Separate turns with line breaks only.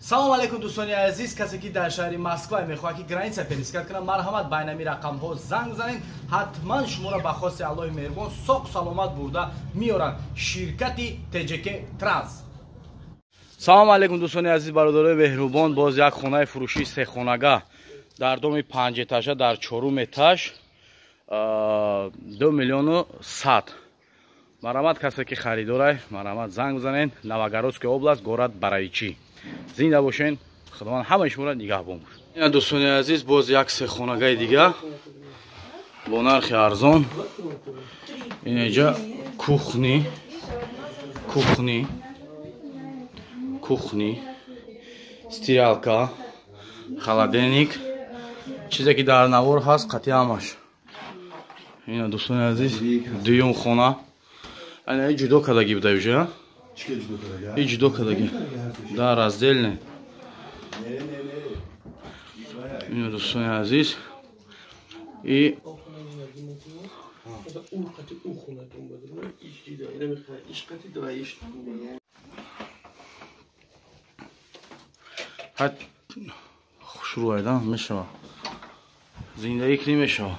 Салом алейкум, дӯстони азиз. Касе ки дар шаҳри Москва мехоҳад, ки граница пересекать кунад, марҳамат, ба инами рақамҳо занг занед. Ҳатман шуморо ба хости Аллоҳи меҳрубон соқ саломат бурда меоранд ширкати ТЖК Транс. Салом алейкум, дӯстони азиз, бародарои меҳрубон. Боз як хонаи фурӯшии сехонага дар доми панҷэтажа, дар чорум этаж, 2 миллиону 100. Марҳамат, касе ки харидорай, марҳамат, занг бизанед. Новогородская область, город Боровичи. Зинда бошен, Худованд ҳамаи шуморо нигаҳбон бошад. Ина, дӯстони азиз, боз як сехонагаи дига бо нархи арзон. Инеҷа кухни, кухни, кухни, стиралка, холодильник, чизе ки дар навор ҳаст, қатъи ҳамаш. Ина, дӯстони азиз, дуюм хона. Ана ҷудо кардагӣ буда уже. И ҷудо кардагӣ, да, раздельный. Ина, дӯстони азиз, и хушрӯайда мешава, зиндагӣ кунӣ мешава.